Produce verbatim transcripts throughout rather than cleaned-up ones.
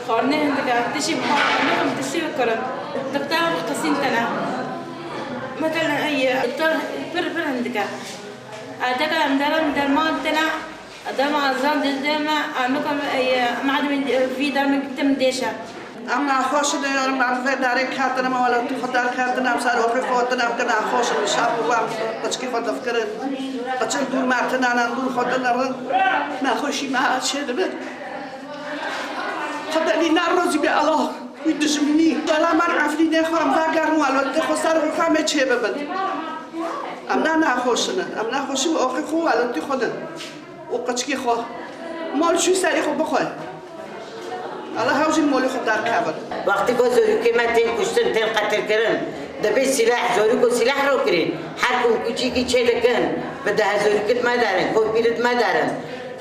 Xwarinê hindike, tiştê bi xwe, em nakin tiştê bikirin. Doktor bi qisîn tene. Mesela, ey, doktor pir, pir hindike. Erdeka em derim, derman tene, dema ezan dil deme, em nakin, ey, madem vî dermin tim dêşe. Em naxweş in, em vê darê ketine, me welatî xwe derketine, em ser oxê xwe tine, em naxweş in, şap û em qiçkî xwe difikirin. Qiçin dûr me tine, em dûr xwe dinerin. Nexweşî me çêdibe. Xwedê ne rozî be Allah, wî dijminî. Bela me Efrînê xwe em vegerin, welatê xwe ser xwe me çê bibin. Em ne nexweş in, em nexweşî û oxê xwe welatî xwe din. Û qiçkî xwe. Mal çû serê xwe bixwe. Allah hew jî malê xwe derkevin. Wextî ku zorûkê me tên kuştin, tên qetilkirin, dibê sîleh, zorûk û sîleh rokirî. Her ku kûçikî çêdikin, bi deh zorûkit me derin, ku pîrit me derin.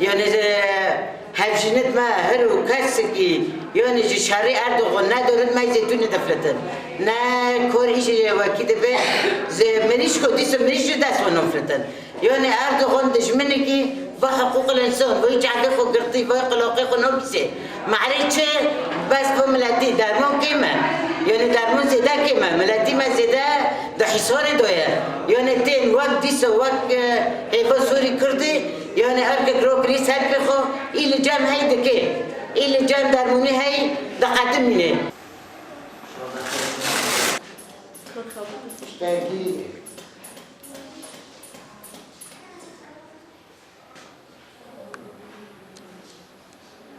Yanî, e, hevjînit me, her û kesikî, yanî ji şerê Erdogan ne dewlet me zêtûnê diflitin. Ne kor îşê wekî dibe, ji mirîşko dîsa mirîş ji dest xwe noflitin. Yanî Erdogan dijminekî va hiqûqil însan, va çavê xwe girtî, va qulaqê xwe nabîsê. Merê çi? Bes va miletî derman kêm e. Yanî derman zêde kêm e. Miletî me zêde di hîsarê de ye. Yanî tên wek dîsa, wek, e, hêva Sûrî Kurdî, yanî erkek rokirî ser pê xwe, î li cem hey dike. Î li cem dermanî hey diqedimîne.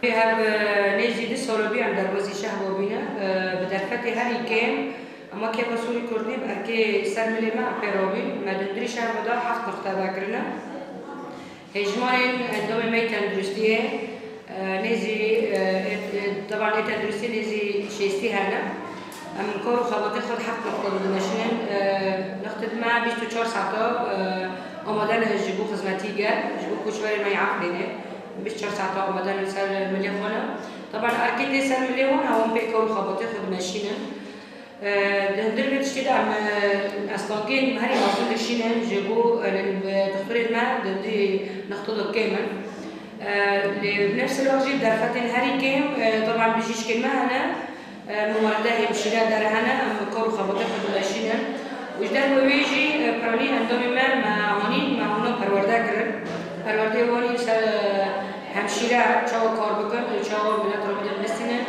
Ev, e, nêzî du sala bî em derbazî şehba bîne. E, bi derfetê herî kêm, ema kêfa Sûrî Kurdî bi erkê ser milê me em pê rabîn. Me di hundirî şehba de heft nixte vekirine. Hejmarên endamê me yê tenduristiyê, e, nêzî, e, e, e, teban ê tenduristiyê nêzî şêstî hene. Em kar û xebatê xwe di heft nixta de dimeşînin. E, nixtê me bîst û çar saeta, e, amade ne ji bo xizmetî gel, ji bo koçberên me yê Efrînê. Bîst û çar saeta amade ne ser milê xwe ne. Teban erkê tê ser milê wan, ewan pê kar û xebatê xwe dimeşînin. E, di hundir vê tiştê de em, e, estangên herî mezin dişînin ji bo, e, li, e, dixturên me di hundirî nixto de kêm in. E, lê bi nefs el-wext jî derfetên herî kêm, e, teban bijîşkên me hene, e, mumarede hemşîre der hene, em kar û xebatê xwe dimeşînin. Û ji derve wê jî, e, piranî endamê me, me hanîn, me hûna perwerde kirin. Perwerdeyê wan jî ser, e, hemşîre çawa kar bikin, çawa milet re bidin bistînin.